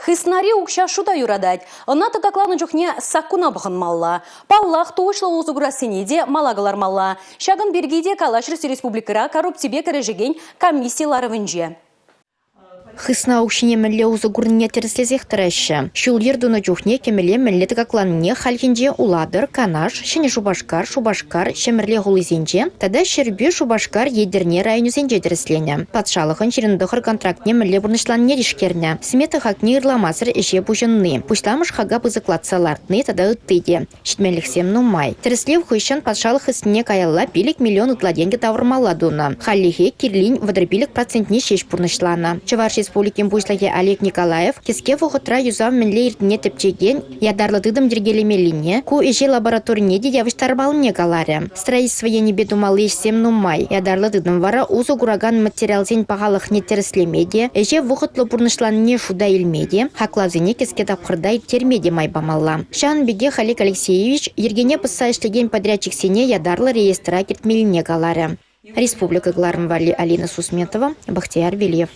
Хыснари укҫа шута юратать. Ӑна тӑкакланӑ чухне саккуна пӑхӑнмалла. Паллах, тухӑҫлӑ усӑ курассине те мала кӑлармалла. Ҫакӑн пирки те калаҫрӗҫ республикӑра коррупципе кӗрешекен комисси ларӑвӗнче. Хысна укҫине мӗнле усӑ курнине тӗрӗслесех тӑраҫҫӗ. Ҫул-йӗр тунӑ чухне кӗмӗле мӗнле тӑкакланине хальхинче Улатӑр, Канаш, Ҫӗнӗ Шупашкар, Шупашкар, Ҫӗмӗрле хулисенче тата Ҫӗрпӳ, Шупашкар, Етӗрне районӗсенче тӗрӗсленӗ. Патшалӑхӑн 29 контрактне мӗнле пурнӑҫланине тишкернӗ. Смета хакне ырламасӑр ӗҫе пуҫӑнни, пуҫламӑш хака пысӑклатса лартни тата ытти те. Ҫитменлӗхсем нумай. Тӗрӗслев хыҫҫӑн патшалӑх хыснине каялла 5 миллион ытла тенкӗ тавӑрмалла тунӑ. Хальлӗхе кирлин 35 процентне ҫеҫ пурнӑҫланӑ. Чӑваш Республикин Пуҫлӑхӗ Олег Николаев кӗске вӑхӑтра юсав мӗнле иртнине тӗпчекен ятарлӑ тытӑм йӗркелемеллине, ку ӗҫе лабораторине те явӑҫтармаллине каларӗ. Строительство енӗпе тумалли ӗҫсем нумай. Ятарлӑ тытӑм вара усӑ куракан материалсен пахалӑхне тӗрӗслеме те, ӗҫе вӑхӑтлӑ пурнӑҫланине шута илме те, хаклавсене кӗске тапхӑрта ирттерме те май памалла. Ҫавӑн пекех Олег Алексеевич йӗркене пӑсса ӗҫлекен подрядчиксене ятарлӑ реестра кӗртмеллине каларӗ. Республика кӑларӑм валли Алина Сусметова, Бахтияр Велиев.